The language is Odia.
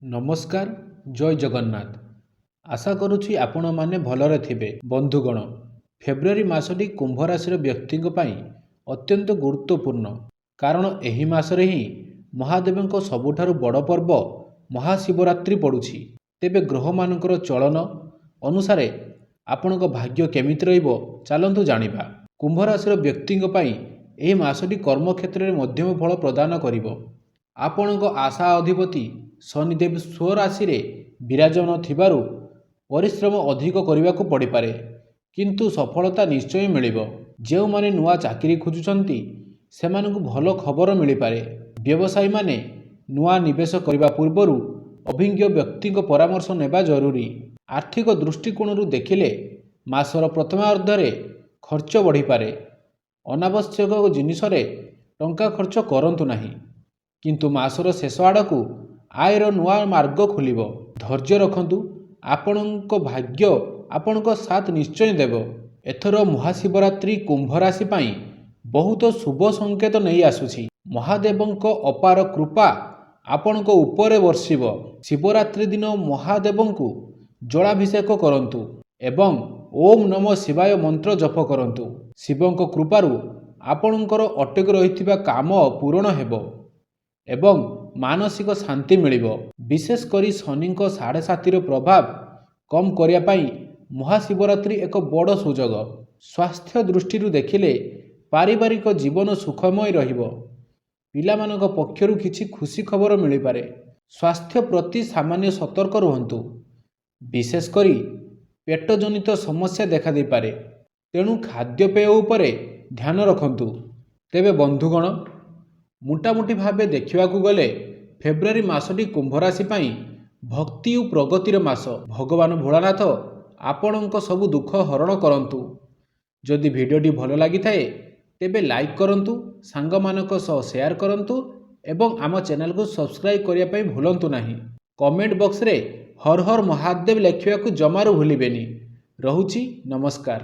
ନମସ୍କାର, ଜୟ ଜଗନ୍ନାଥ। ଆଶା କରୁଛି ଆପଣମାନେ ଭଲରେ ଥିବେ। ବନ୍ଧୁଗଣ, ଫେବୃଆରୀ ମାସଟି କୁମ୍ଭ ରାଶିର ବ୍ୟକ୍ତିଙ୍କ ପାଇଁ ଅତ୍ୟନ୍ତ ଗୁରୁତ୍ୱପୂର୍ଣ୍ଣ, କାରଣ ଏହି ମାସରେ ହିଁ ମହାଦେବଙ୍କ ସବୁଠାରୁ ବଡ଼ ପର୍ବ ମହାଶିବରାତ୍ରି ପଡ଼ୁଛି। ତେବେ ଗ୍ରହମାନଙ୍କର ଚଳନ ଅନୁସାରେ ଆପଣଙ୍କ ଭାଗ୍ୟ କେମିତି ରହିବ, ଚାଲନ୍ତୁ ଜାଣିବା। କୁମ୍ଭ ରାଶିର ବ୍ୟକ୍ତିଙ୍କ ପାଇଁ ଏହି ମାସଟି କର୍ମକ୍ଷେତ୍ରରେ ମଧ୍ୟମ ଫଳ ପ୍ରଦାନ କରିବ। ଆପଣଙ୍କ ଆଶା ଅଧିପତି ଶନିଦେବ ସ୍ୱରାଶିରେ ବିରାଜମାନ ଥିବାରୁ ପରିଶ୍ରମ ଅଧିକ କରିବାକୁ ପଡ଼ିପାରେ, କିନ୍ତୁ ସଫଳତା ନିଶ୍ଚୟ ମିଳିବ। ଯେଉଁମାନେ ନୂଆ ଚାକିରି ଖୋଜୁଛନ୍ତି, ସେମାନଙ୍କୁ ଭଲ ଖବର ମିଳିପାରେ। ବ୍ୟବସାୟୀମାନେ ନୂଆ ନିବେଶ କରିବା ପୂର୍ବରୁ ଅଭିଜ୍ଞ ବ୍ୟକ୍ତିଙ୍କ ପରାମର୍ଶ ନେବା ଜରୁରୀ। ଆର୍ଥିକ ଦୃଷ୍ଟିକୋଣରୁ ଦେଖିଲେ ମାସର ପ୍ରଥମାର୍ଦ୍ଧରେ ଖର୍ଚ୍ଚ ବଢ଼ିପାରେ। ଅନାବଶ୍ୟକ ଜିନିଷରେ ଟଙ୍କା ଖର୍ଚ୍ଚ କରନ୍ତୁ ନାହିଁ। କିନ୍ତୁ ମାସର ଶେଷ ଆଡ଼କୁ ଆୟର ନୂଆ ମାର୍ଗ ଖୋଲିବ। ଧୈର୍ଯ୍ୟ ରଖନ୍ତୁ, ଆପଣଙ୍କ ଭାଗ୍ୟ ଆପଣଙ୍କ ସାଥ ନିଶ୍ଚୟ ଦେବ। ଏଥର ମହାଶିବରାତ୍ରି କୁମ୍ଭ ରାଶି ପାଇଁ ବହୁତ ଶୁଭ ସଂକେତ ନେଇ ଆସୁଛି। ମହାଦେବଙ୍କ ଅପାର କୃପା ଆପଣଙ୍କ ଉପରେ ବର୍ଷିବ। ଶିବରାତ୍ରି ଦିନ ମହାଦେବଙ୍କୁ ଜଳାଭିଷେକ କରନ୍ତୁ ଏବଂ ଓମ୍ ନମ ଶିବାୟ ମନ୍ତ୍ର ଜପ କରନ୍ତୁ। ଶିବଙ୍କ କୃପାରୁ ଆପଣଙ୍କର ଅଟକି ରହିଥିବା କାମ ପୂରଣ ହେବ ଏବଂ ମାନସିକ ଶାନ୍ତି ମିଳିବ। ବିଶେଷ କରି ଶନିଙ୍କ ସାଢ଼େ ସାତିର ପ୍ରଭାବ କମ୍ କରିବା ପାଇଁ ମହାଶିବରାତ୍ରି ଏକ ବଡ଼ ସୁଯୋଗ। ସ୍ୱାସ୍ଥ୍ୟ ଦୃଷ୍ଟିରୁ ଦେଖିଲେ ପାରିବାରିକ ଜୀବନ ସୁଖମୟ ରହିବ। ପିଲାମାନଙ୍କ ପକ୍ଷରୁ କିଛି ଖୁସି ଖବର ମିଳିପାରେ। ସ୍ୱାସ୍ଥ୍ୟ ପ୍ରତି ସାମାନ୍ୟ ସତର୍କ ରୁହନ୍ତୁ। ବିଶେଷ କରି ପେଟଜନିତ ସମସ୍ୟା ଦେଖାଦେଇପାରେ, ତେଣୁ ଖାଦ୍ୟପେୟ ଉପରେ ଧ୍ୟାନ ରଖନ୍ତୁ। ତେବେ ବନ୍ଧୁଗଣ, ମୋଟାମୋଟି ଭାବେ ଦେଖିବାକୁ ଗଲେ ଫେବୃଆରୀ ମାସଟି କୁମ୍ଭ ରାଶି ପାଇଁ ଭକ୍ତି ଓ ପ୍ରଗତିର ମାସ। ଭଗବାନ ଭୋଳାନାଥ ଆପଣଙ୍କ ସବୁ ଦୁଃଖ ହରଣ କରନ୍ତୁ। ଯଦି ଭିଡ଼ିଓଟି ଭଲ ଲାଗିଥାଏ, ତେବେ ଲାଇକ୍ କରନ୍ତୁ, ସାଙ୍ଗମାନଙ୍କ ସହ ସେୟାର କରନ୍ତୁ ଏବଂ ଆମ ଚ୍ୟାନେଲକୁ ସବସ୍କ୍ରାଇବ୍ କରିବା ପାଇଁ ଭୁଲନ୍ତୁ ନାହିଁ। କମେଣ୍ଟ ବକ୍ସରେ ହର ହର ମହାଦେବ ଲେଖିବାକୁ ଜମାରୁ ଭୁଲିବେନି। ରହୁଛି, ନମସ୍କାର।